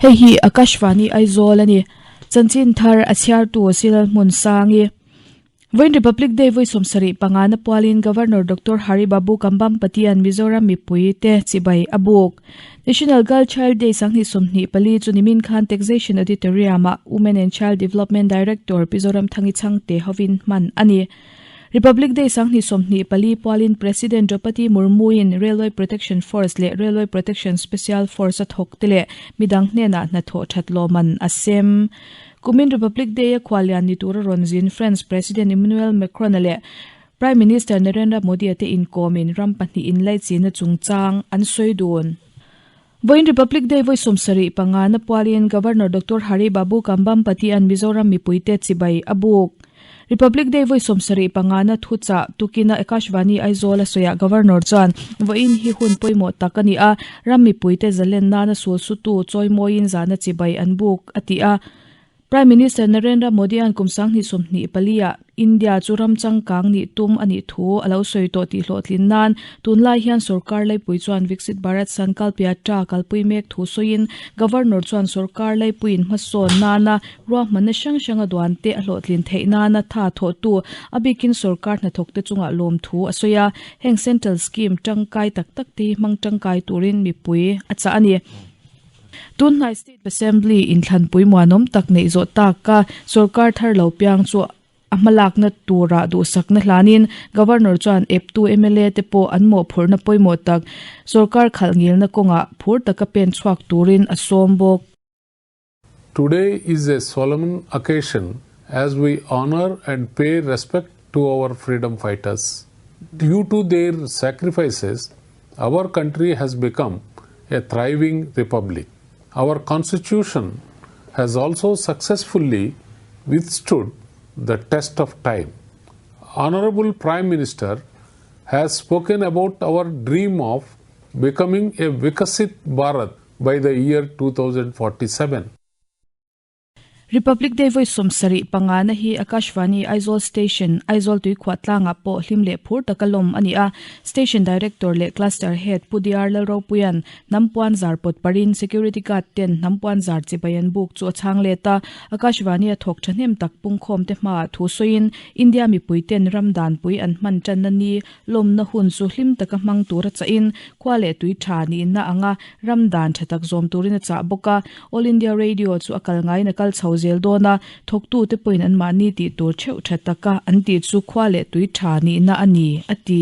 Hei hi Akashvani Aizawl a ni. Chanchin thar a chhiartu Silal Hmunsangi. Vawiin Republic Day vawi 75 na pualin Governor Doctor Hari Babu Kambhampatian Mizoram mipui te chibai a buk. National Girl Child Day 2024 chu nimin khan Taxation Auditorium-ah Women and Child Development Director Pi Zoramthangi Chhangte hovin hman a ni. Republic Day 2024 pualin President Draupadi Murmu-in Railway Protection Force leh Railway Protection Special Force a thawk te leh midang hnenah hnathawh that lawman a sem. Kumin Republic Day-a khuallian ni tura rawn zin France President Emmanuel Macron-a leh Prime Minister Narendra Modi-a te inkawmin ram pahnih inlaichinna chungchang an sawi dun. Vawiin Republic Day vawi 75 na pualin Governor Doctor Hari Babu Kambhampati-a'n Mizoram mipuite chibai a buk. Republic Day vawi 75 na thuchah tukina Akashvani Aizawl a sawiah Governor chuan vawiin hi hun pawimawh tak a ni a, ram mipuite zalen nana sul sutu chawimawiin zana chibai an buk a ti a. Prime Minister Narendra Modi-a'n kum 2024 ah India chu ram changkang nih tum a nih thu a lo sawi tawh tih hlawhtlin nan tunlai hian sorkar laipui chuan Viksit Bharat Sankalp Yatra kalpui mek thu sawiin Governor chuan sorkar laipuiin hmasawn nana ruahmanna hrang hranga duan te a hlawhtlin theih nana tha thawhtu a bikin sorkar hnathawkte chungah lawm thu a sawi a, heng central scheme tangkai tak tak te hi hmang tangkai turin mipui a chah a ni. Tunhnai State Assembly inthlanpui muanawm tak neih zawh taka sorkar thar lo piang chu a hmalakna tura duhsakna hlanin Governor chuan eptu mla te pawh an mawhphurhna pawimawh tak sorkar khalh ngilna kawngah phur taka pen chhuak turin a sawm bawk. Today is a solemn occasion as we honor and pay respect to our freedom fighters. Due to their sacrifices, our country has become a thriving republic. Our constitution has also successfully withstood the test of time. Honorable Prime Minister has spoken about our dream of becoming a Vikasit Bharat by the year 2047. Republic Day vawi 75 na hi Akashvani Aizawl Station, Aizawl Tuikhuah tlangah pawh hlim leh phur taka lawm a ni a. Station Director leh Cluster Head Pu DR Lalropuia'n hnampuan zar pawt parin Security Guard ten hnampuan zar chibai an buk chu a chhang let a. Akashvani a thawk thahnem tak pungkhawm te hmaah thu sawiin India mipui ten ram danpui an hman tanna ni lawmna hun chu hlim taka hmang tura chahin khua leh tui tha nihna anga ram dan tha tak zawm turin a chah bawk a. All India Radio chu a kal ngaiin a kal chho zel dawn a, thawktute pawhin anmahni tih tur theuh tha taka an tih chu khua leh tui tha nihna a ni, a ti.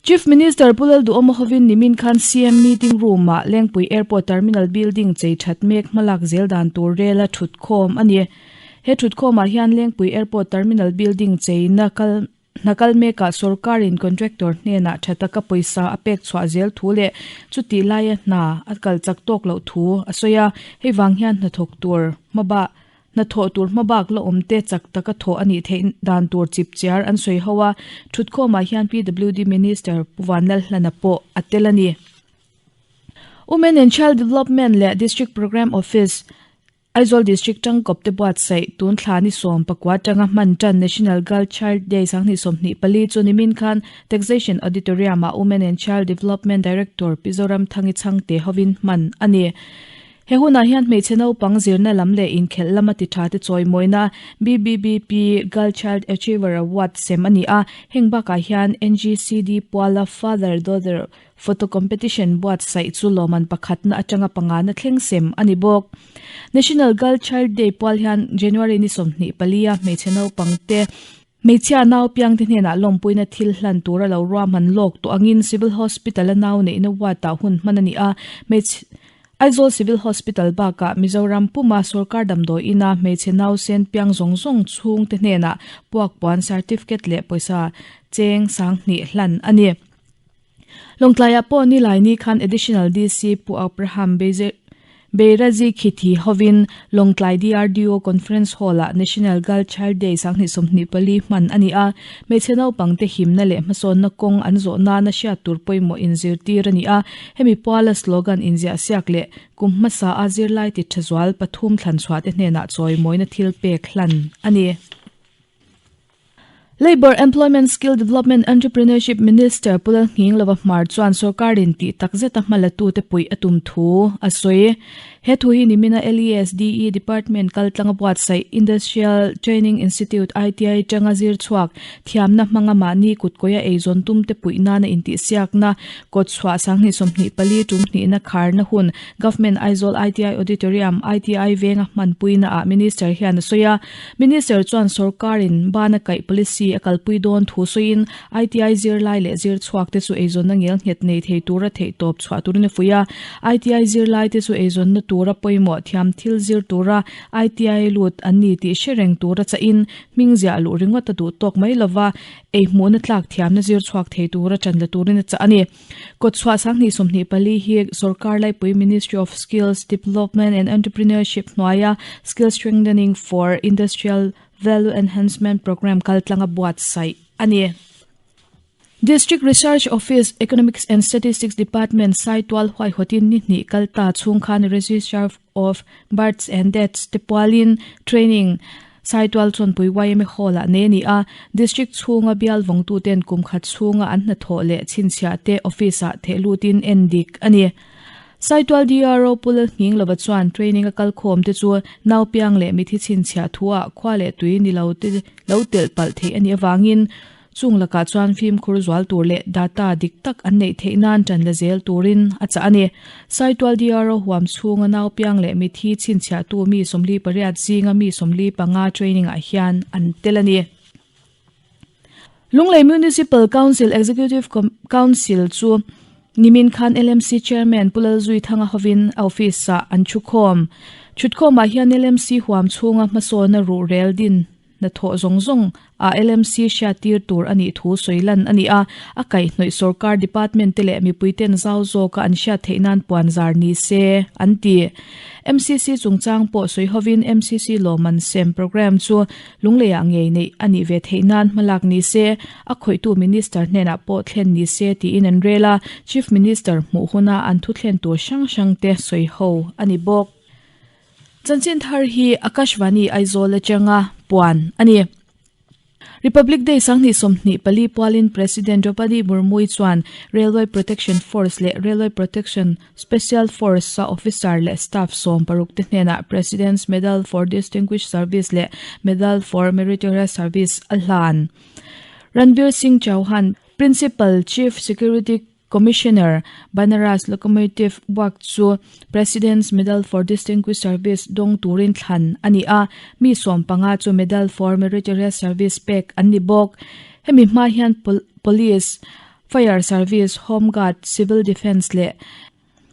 Chief Minister Pu Lalduhawma hovin nimin khan CM Meeting Room-ah Lengpui Airport Terminal Building chei that mek hmalak zel dan tur rela thutkhawm a ni. He thutkhawmah hian Lengpui Airport Terminal Building cheina kal Hna kal mekah sorkarin contractor hnenah tha taka pawisa a pek chhuah zel thu leh chutih laia hna a kal chak tawk loh thu a sawi a, hei vang hian hnathawk tur hmabak hnathawh tur hmabak la awm te chak taka thawh a nih theih dan tur chip chiar an sawi ho a, thutkhawmah hian PWD Minister Pu Vanlalhlana pawh a tel a ni. Women and Child Development leh District Programme Office, Aizawl District tangkawp te buatsaih tun thla ni 19 atanga hman tan National Girl Child Day 2024 chu nimin khan Taxation Auditorium ah Women and Child Development Director Pi Zoramthangi Chhangte hovin hman a ni. He hunah hian hmeichhe naupang zirna lam leh inkhelh lama ti tha te chawimawina BBBP Girl Child Achiever Award sem a ni a, heng bakah hian NGCD puala Father Daughter Photo competition buatsaih chu lawmman pakhatna atanga pangana thleng sem a ni bawk. National Girl Child Day pual hian January ni 24 a hmeichhe naupangte hmeichhia nau piangte hnenah lawmpuina thil hlan tura lo ruahman lawk tawh angin Civil Hospital a nau neihna ward-ah hun hman a ni a, hmeichhe Aizawl Civil Hospital bakah Mizoram puma sorkar damdawi ina hmeichhe nausen piang zawng zawng chhungte hnenah puakpuan certificate leh pawisa cheng 2000 hlan a ni. Lawngtlaiah pawh Nilaini khan Additional DC Pu Abraham Beirazi Khithi hovin Lawngtlai DRDO Conference Hall-ah National Girl Child Day 2024 hman a ni a, hmeichhe naupangte himna leh hmasawnna kawng an zawh nana hriat tur pawimawh inzirtir a ni a, hemi puala slogan inziahsiak leh kum hmasa a zirlai ti tha zual pathum thlanchhuah te hnenah chawimawina thil pek hlan a ni. Labour, Employment, Skill Development, Entrepreneurship Minister Pu Lalnghinglova Hmar chuan sorkarin tih takzeta hmalatute puih a tum thu a sawi. He thu hi nimina LESDE Department kaltlanga buatsaih Industrial Training Institute, ITI, tanga zir chhuak thiamna hmanga mahni kutkawia eizawn tumte puih nana intihsiakna kawtchhuah 2024 tum hnihna kharna hun Government Aizawl ITI Auditorium, ITI venga hmanpuina ah Minister hian a sawi a. Minister chuan sorkarin bana kaih policy a kalpui dawn thu sawiin ITI zirlai leh zirchhuak te chu eizawnna ngel nghet nei thei tura theihtawp chhuah turin a fuih a. ITI zirlai te chu eizawnna tura pawimawh thiam thil zir tura ITI lut an ni tih hre reng tura chahin hming ziah luh ringawt a duh tawk mai lova ei hmuhna tlak thiamna zirchhuak thei tura ṭan la turin a chah a ni. Kawtchhuah 2024 hi sorkar laipui Ministry of Skills Development and Entrepreneurship hnuaia Skill Strengthening for Industrial Value Enhancement Programme kaltlanga buatsaih a ni. District Research Office, Economics and Statistics Department Saitual huaihawtin ni hnih kalta chhung khan Registrar of Births and Deaths te pualin training Saitual Chawnpui yma Hall-ah nei a ni a, District chhunga bial vawngtuten kum khat chhunga an hnathawh leh chhinchhiah te office-ah theh lutin en dik a ni. Saitual DRO Pu Lalnghinglova chuan training a kalkhawm te chu naupiang leh mithi chhinchhiah thuah khua leh tui ni lo te lo telh palh theih a nih avangin Chung lakah chuan fimkhur zual tur leh data dik tak an neih theih nan ṭan la zel turin a chah a ni. Saitual DRO huam chhunga naupiang leh mithi chhinchhiahtu mi 48 zinga mi 45 training-ah hian an tel a ni. Lunglei Municipal Council Executive Council chu nimin khan LMC Chairman Pu Lalzuithanga hovin a office-ah an thukhawm. Thutkhawmah hian LMC huam chhunga hmasawna ruhrel din Hnathawh zawng zawng ah LMC hriattir tur a nih thu sawi lan a ni a, a kaihhnawih sorkar department te leh mipui ten zau zawka an hriat theih nan puan zar ni se, an ti. MCC chungchang pawh sawi hovin MCC lawmman sem programme chu Lungleiah ngei neih a nih ve theih nan hmalak ni se, a khawihtu Minister hnenah pawh thlen ni se tiin an rel a, Chief Minister hmuh huna an thuthlen tur hrang hrang te sawi ho a ni bawk. Chanchin thar hi Akashvani Aizawl atanga puan a ni. Republic Day 2024 pualin President Draupadi Murmu-i chuan Railway Protection Force leh Railway Protection Special Force-a officer leh staff 16 te hnenah President's Medal for Distinguished Service leh Medal for Meritorious Service a hlan. Ranveer Singh Chauhan, Principal Chief Security Commissioner, Banaras Locomotive Work chu President's Medal for Distinguished Service dawng turin thlan a ni a, mi 15 chu Medal for Meritorious Service pek an ni bawk. Hemi hma hian Police, Fire Service, Home Guard, Civil Defence leh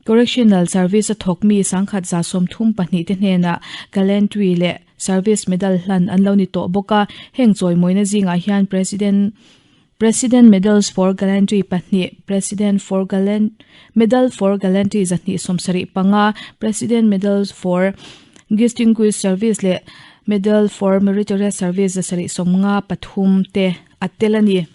Correctional Service a thawk mi 1132 te hnenah Gallantry leh Service Medal hlan an lo ni tawh bawk a, heng chawimawina zingah hian President President Medals for Gallantry pahnih, President for Gallant Medal for Gallantry 275, President Medals for Distinguished Service leh Medal for Meritorious Service 753 te a tel a ni.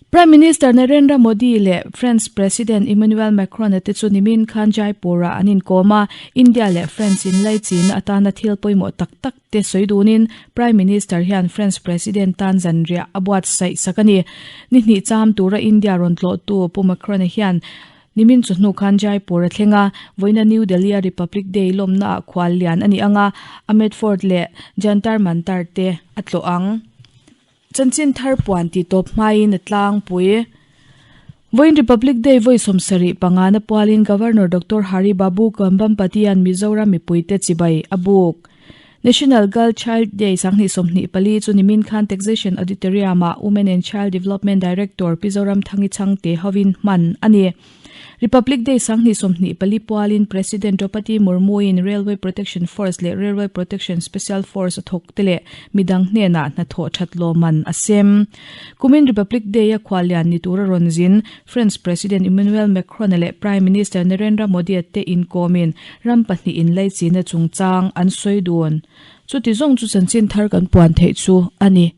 Prime Minister Narendra Modi leh France President Emmanuel Macron-a te chu nimin khan Jaipur-ah an inkawm a, India leh France inlaichinna atana thil pawimawh tak tak te sawi dunin Prime Minister hian France President tan zanriah a buatsaih sak a ni. Ni hnih cham tura India rawn tlawhtu Pu Macron-a hian nimin chu hnu khan Jaipur a thleng a, vawiina New Delhi-a Republic Day lawmnaah khual lian a ni ang a, Amed Fort leh Jantar Mantar te a tlawh ang. Chanchin thar puan tih tawp hmain a tlangpui. Vawiin Republic Day vawi 75 na pualin Governor Doctor Hari Babu Kambhampatian Mizoram mipuite chibai a buk. National Girl Child Day 2024 chu nimin khan Taxation Auditorium-ah Women and Child Development Director Pi Zoramthangi Chhangte hovin hman a ni. Republic Day 2024 pualin President Draupadi Murmu-in Railway Protection Force leh Railway Protection Special Force a thawk te leh midang hnenah hnathawh that lawman a sem. Kumin Republic Day-a khuallian ni tura rawn zin France President Emmanuel Macron-a leh Prime Minister Narendra Modi-a te inkawmin ram pahnih inlaichinna chungchang an sawi dun. Chuti zawng chu chanchin thar kan puan theih chu a ni.